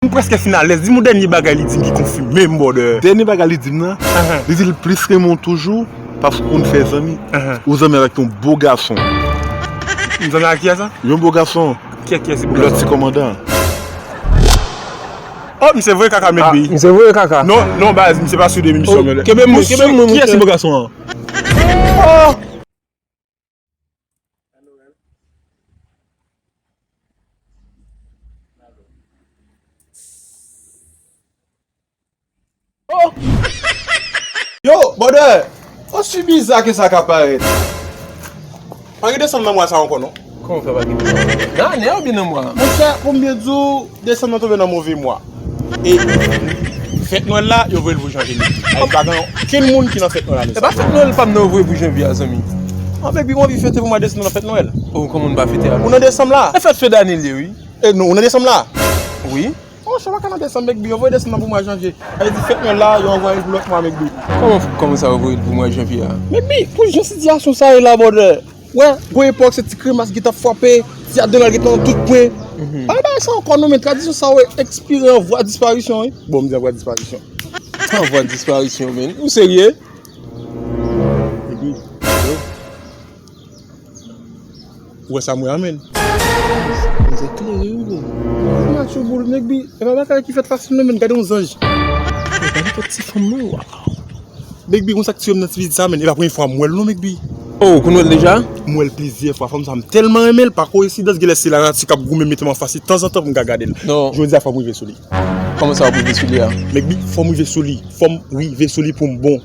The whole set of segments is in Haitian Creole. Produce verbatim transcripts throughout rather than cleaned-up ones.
M prèske fin alèz. Di m yon dènye bagay li di m ki konfime m, brother. Dènye bagay li di m nan, li di l plis renmen w toujou paske w konn fè zanmi. Ou zanmi avèk yon bo gason. M zanmi ak kiyès sa? Yon bo gason. Kiyès, kiyès se bo gason? Lòt ti kòmandan. Oh, misye voye kaka, men bi. Misye voye kaka. Non, non, baz, misye pa sou de misyon, men. Kenbe m, kenbe m, kiyès se bo gason an? Oh! Oh! Yo, brother! Osi biza ke sa ka parèt. Pa gen desanm nan mwa sa ankò, non. Kòman fè pa gen desanm? Nan ane a oubyen nan mwa a? Monchè, pou m byen di w, desanm nan tonbe nan move mwa. E fèt Nwèl la, yo voye l pou janvye. Ay, pa gen okenn moun ki nan fèt Nwèl ane sa. E pa fèt Nwèl pa m nan yo voye pou janvye a, zanmi. An, baby, m anvi fete pou mwa desanm nan fèt Nwèl. Oh, kòman n pa fete a? Ou nan desanm la? E fèt fen dane l ye, wi. E non, ou nan desanm la? Wi. Monchè, w pa ka nan desanm, Mekbi. Yo voye desanm nan pou mwa janvye. Sa vle di fèt Nwèl la, yo anvoye l pou lòt mwa, Mekbi. Kòman, kòman sa yo voye l pou mwa janvye a? Mekbi, pou jan sitiyasyon sa ye la, brother. Wè, gon epòk se ti kremas ki t ap frape, ti Adenal ki te nan tout pwen. Pa gen bagay sa ankò non, men tradisyon sa yo ekspire an vwa disparisyon, wi. Bon, m di an vwa disparisyon. An vwa disparisyon, men. Ou serye? Epi, yo. Ou wè sa m wè a, men. Manzè klere, wi, men. Match boul, Mekbi. E pa bagay ki fèt fasil, non, men. Gade yon zanj. Gade kot ti fanm, non, waw. Mekbi, konn sa k tiye m nan ti pitit sa, men. E pa premye fwa m wè l, non, Mekbi. Oh, ou konn wè l deja? M wè l plizyè fwa. Fanm sa, m tèlman renmen l, pa koyinsidans, genlè se lanati k ap goumen mete m anfas li tanzantan pou m ka gade l. Non. Jodi a, fò m rive sou li. Kòman sa w ap rive sou li a? Mekbi, fò m rive sou li. Fò m rive sou li pou m bon.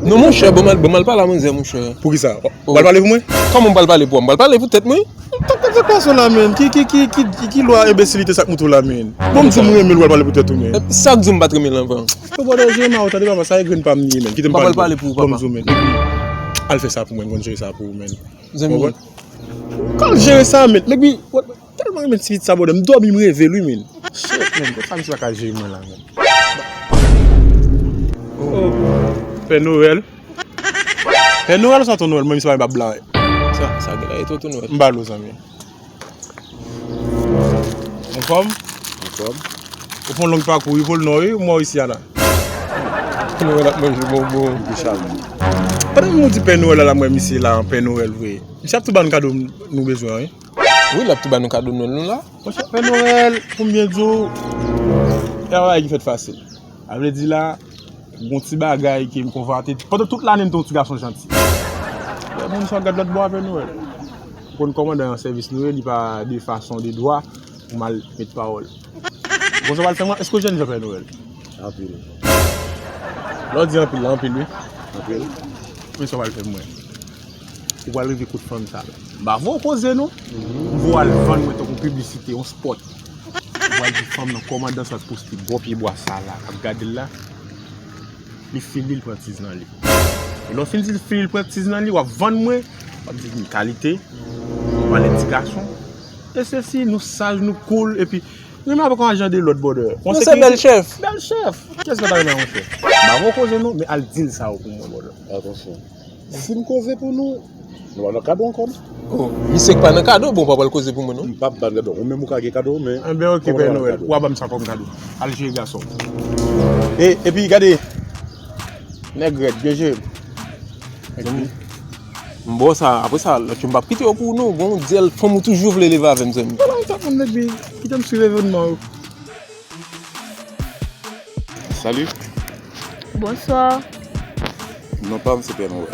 Non, monchè, ban m al, ban m al pale a manzè, monchè. Poukisa? Ou pral pale pou mwen? Kòman m pral pale pou ou? M pral pale pou tèt mwen. Tank tèt se pèsòn la, men. Ki, ki, ki, ki, ki, ki lwa enbesilite sa k moute w la, men? Bon, m di w m renmen l, w al pale pou tèt ou, men. Sa k di w m pa t renmen l anvan? Yo, brother, jere ma ou, tande papa, sa e grenn pa m li ye, men. Kite m pale pou ou. Papa, pale pou ou, papa. Bon, m di w, men. Al fè sa pou mwen, m konn jere sa pou ou, men. Zanmi. Ou konprann? Kòman jere sa, men? Mekbi, tèlman renmen ti pitit sa, brother. M dòmi, m reve l, wi, men. Shit, men. Konsa misye pa ka jere mwen la, men. Oh. Pè Nwèl. Pè Nwèl sa, Tonton Nwèl, mwen, misye pa blan. Sa, sa gen la, e Tonton Nwèl. M ba l ou, zanmi. Anfòm? Anfòm. Ou fè yon long pakou, wi, pou l non, wi, mwen isi a la. Pè Nwèl ap manje bonbon. Pandan m di Pè Nwèl la, la, mwen, misye la, Pè Nwèl vre. Misye ap tou ba n kado nou bezwen, wi. Wi, l ap tou ba nou kado Nwèl nou la. Monchè, Pè Nwèl, pou m byen di w, e pa bagay ki fèt fasil. A vle di la, gon ti bagay ke m konvate. Pandan tout lane, m te yon ti gason janti. Lè moun sa w gad lòt bò a, Pè Nwèl. Ou konn kòmandan an sèvis nou ye, li pa de fason de dwa pou m al met pawòl. Ou konn sa w pral fè mwen? Èske w jènjan, Pè Nwèl? Anpil. Lè w di anpil la, anpil, wi. Anpil. Men sa w pral fè mwen. Ou pral rive kot fanm sa la. M pa voye w koze non. M voye w al vann mwen tankou piblisite, yon spòt. Ou pral di fanm nan kòmandan sa t poste bò pye bwa sa la, k ap gade l la. Li file l pran tiz nan li. E lè w fin di l file l pran tiz nan li, w ap vann mwen, w ap di m kalite, w pale ti gason. E sesi, nou saj, nou cool, epi, mwen menm avèk yon ajan de lòd, brother. Nou se bèl chèf. Bèl chèf. Kiyès ki pa renmen yon chèf? M pa voye w koze non, men al di l sa yo pou mwen, brother. Atansyon. Si m koze pou nou, nou pa nan kado ankò non. Oh, misye k pa nan kado, bon, w pa pral koze pou mwen non. M p ap ba n kado. Ou menm ou ka gen kado, men. Enben, oke, Pè Nwèl. Ou a ban m sa kòm kado. Al jere gason. E, epi, gade. Nèg rèd, byen jere. Epi, m ba w sa, apre sa, lòt yo m p ap kite yo pou ou non. Bon, dyèl fanm ou toujou vle leve avè m, zanmi. Wala, m t ap konn, epi, kite m swiv evènman yo. Salut. Bonsoir. Non pa m se Pè Nwèl.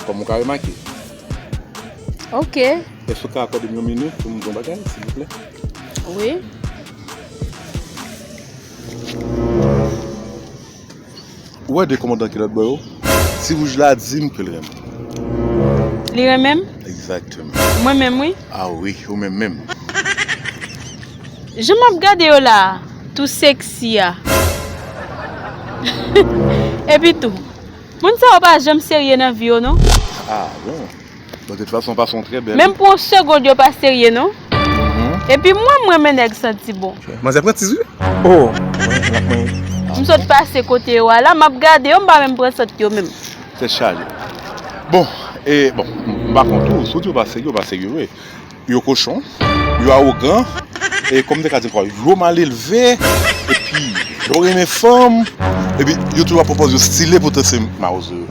Kòm ou ka remake. Ok. Èske w ka akòde m yon minit pou m di yon bagay, silvouplè? Wi. Ou wè de kòmandan ki lòt bò yo? Ti wouj la di m ke l renmen m. Li renmen m? Egzakteman. Mwen menm, wi. A wi, ou menm menm. Jan m ap gade yo la, tou seksi a. Epi tou, moun sa yo pa janm serye nan vi yo, non. Ah, bon. Bon, de tout fason, pason trè bèl. Menm pou yon segond, yo pa serye, non. Mhm. Epi mwen, m renmen nèg santi bon. Manzè pran tiz, wi. Oh, mwen, mwen. M sot pase kote yo a la, m ap gade yo, m pa menm pran sant yo menm. Tèt chaje. Bon, e, bon, m pa kont ou, si w di yo pa serye, yo pa serye vre. Yo kochon, yo awogan, E kòm m te ka di ankò, yo mal elve, epi yo renmen fanm, epi yo toujou ap pran pòz yo stile, poutan se mawozo yo.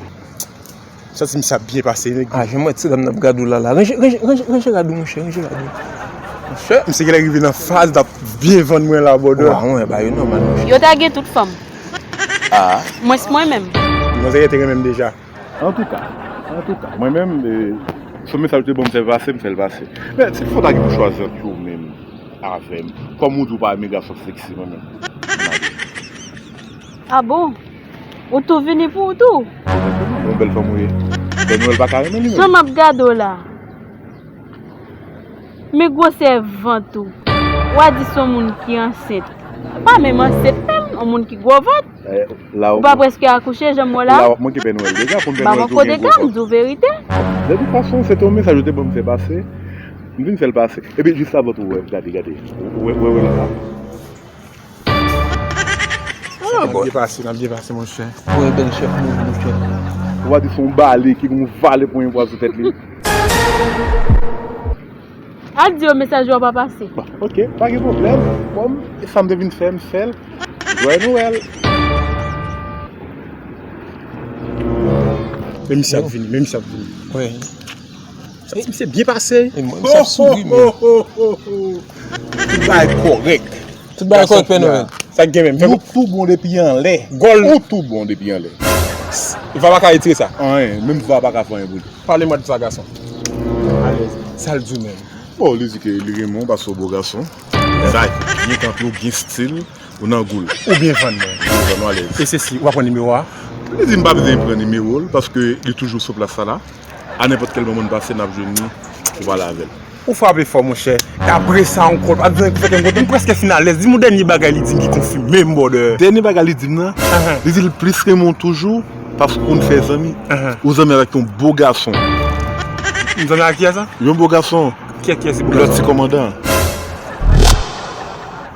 Santi m sa byen pase, nèg. Ah, jan m wè ti dam nan ap gade w la la. Ranje, ranje, ranje, ranje rad ou, monchè, ranje rad ou. Monchè, misye genlè rive nan faz l ap byen vann mwen la, brother. Wa, mwen, ba yo nòmal, monchè. Yo ta gen tout fanm. Ah. Mwens mwen menm. Manzè te renmen m deja. Antouka, antouka, mwen menm, eh, se yon mesaj ou te ban m fè pase, m fè l pase. Men, si fò ta gen pou chwazi ant ou menm avè m, kòm ou di w pa renmen gason seksi, mwen menm. Ah bon? Ou tou vini pou ou tou? Yon bèl fanm ou ye. Pè Nwèl pa ka renmen li menm. Jan m ap gade w la. Men gwosè vant ou. W a di se yon moun ki ansent. Pa menm ansent menm, yon moun ki gwo vant. Eh, la, ou pa prèske akouche, jan m wè w la? La, w ap manke Pè Nwèl deja, pou m Pè Nwèl tou gen gwo vant. M di w verite. De tout fason, se te yon mesaj ou te ban m fè pase. M vin fè l pase. Epi, jis la vant ou wè, gade, gade. Ou wè, wè, wè l la. Ah, n ap byen pase, n ap byen pase, monchè. Ou wè bèl chèf nou, monchè. Ou pa di se yon bale ki gen yon vale pran yon pwa sou tèt li. Al di yo mesaj yo pa pase. Bon, ok, pa gen pwoblèm. Kòm e sa m te vin fè, m fè l. Jwèy Nwèl. Men misye ap vini, men misye ap vini. Wi. Misye byen pase. E mwen, misye ap souri, men. Tout bagay kòrèk. Tout bagay kòrèk, Pè Nwèl. Sa k gen menm? Nou tou bon depi anlè. Gòl. Ou tou bon depi anlè. Va pa ka retire sa. Anyen, menm va pa ka fè anyen pou li. Pale mwa de sa, gason. Alèz. Sa l di w menm? Bon, li di ke li renmen w paske w bo gason. Sa byen kanpe, w gen stil, ou nan gou l. Ou byen vann mwen. Ou byen vann, w alèz. E se si, w pa pran nimewo a? Li di m pa bezwen pran nimewo l paske li toujou sou plas sa la. A nenpòt kèl moman n pase, n ap jwenn li pou pale avè l. Ou frape fò, monchè. E apre sa ankò, pa bezwen fè kè m kontan, m prèske fin alèz. Di m yon dènye bagay li di m ki konfime m, brother. Dènye bagay li di m nan, li di l plis renmen w toujou paske w konn fè zanmi. Ou zanmi avèk yon bo gason. M zanmi ak kiyès sa? Yon bo gason. Kiyès, kiyès se bo gason? Lòt ti kòmandan.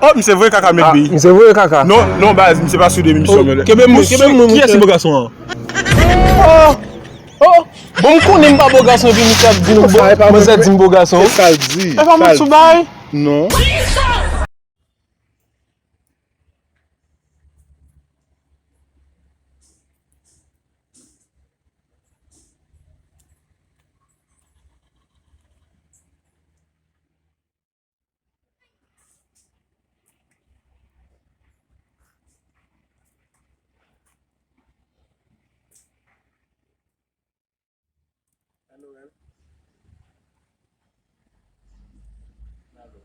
Oh, misye voye kaka, men bi. Misye voye kaka. Non, non, baz, misye pa sou de misyon, men. Kebe mwen, kebe mwen, kiyès se bo gason an? Oh! Oh! Bon, m konnen m pa bo gason epi misye ap di nou, manzè di m bo gason. Se sa l di. E pa mwen sou bay. Non. Pè Nwèl. Alo.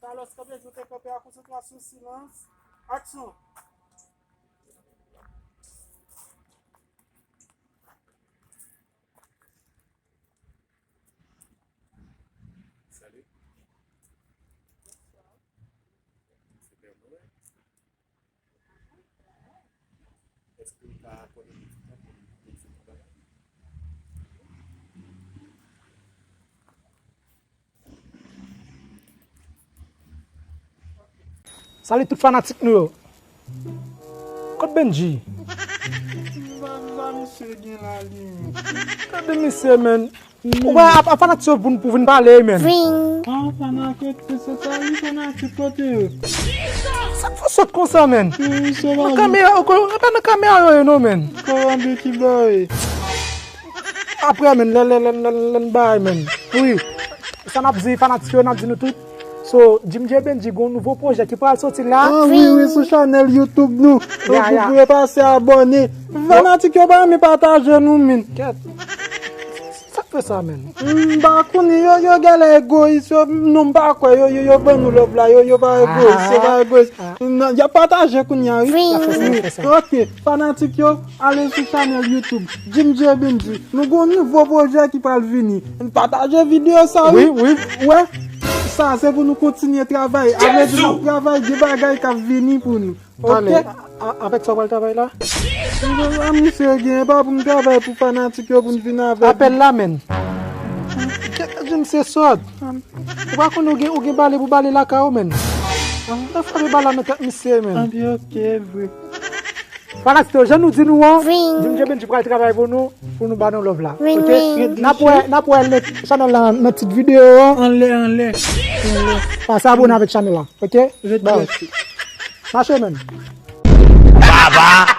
Carlos, kanpe, joute kanpe a konsantrasyon, silans. Aksyon! Salut. Se Pè Nwèl. Èske w ka akòde m ti tan pou m, pou m fè yon bagay? Salut tout fanatik nou yo. Kot Bendji? Gade misye, men. Ou wè, ap, ap fanatik yo pou, pou vin pale, men. Ah, fanatik, se sa, wi, fanatik kote yo? Sa k fè w sòt konsa, men? Nan kamera, ou konn, pa nan kamera yo ye, non, men. Kòman Bendji boy? Apre, men, lè, lè, lè, lè, lè n bay, men. Wi. Sa n ap di fanatik yo, n ap di nou tout. So, Jim J Bendji gen yon nouvo pwojè ki pral soti la. Ah, wi, wi, sou chanèl YouTube nou. Ya, ya. Ou, ou dwe pase abòne. Fanatik yo pa renmen pataje nou, men. Kèt. Sa k fè sa, men? M pa konnen, yo, yo genlè egoyis, yo, non, m pa kwè, yo, yo, yo ban nou love la, yo, yo pa egoyis, yo pa egoyis. Non, y ap pataje kounye a, wi. Sa k fè sa, sa k fè sa. Ok, fanatik yo, ale sou chanèl YouTube, Jim J Bendji. Nou gen yon nouvo pwojè ki pral vini. Pataje videyo sa, wi. Wi, wi. Wè, sa se pou nou kontinye travay. A vle di, n ap travay, gen bagay k ap vini pou nou. Ok? A, a, avèk sa w pral travay la? A, misye gen, pa pou m travay pou fanatik yo, pou n vin avèk. Apèl la, men. Kèt, Jim se sòt. Ou pa konnen ou gen, ou gen bale pou bale lakay ou, men. Nan frape bal la nan tèt misye, men. Anpi ok, vre. Fanasito, jan nou di nou an, Djim J Benji pral travay pou nou, pou nou ba nou love la. Ok? N ap wè, n ap wè nan chanèl la, nan tit videyo an. Anlè, anlè. Pase abone avèk chanèl la. Ok? Ret branche. Mache, menn. Baba,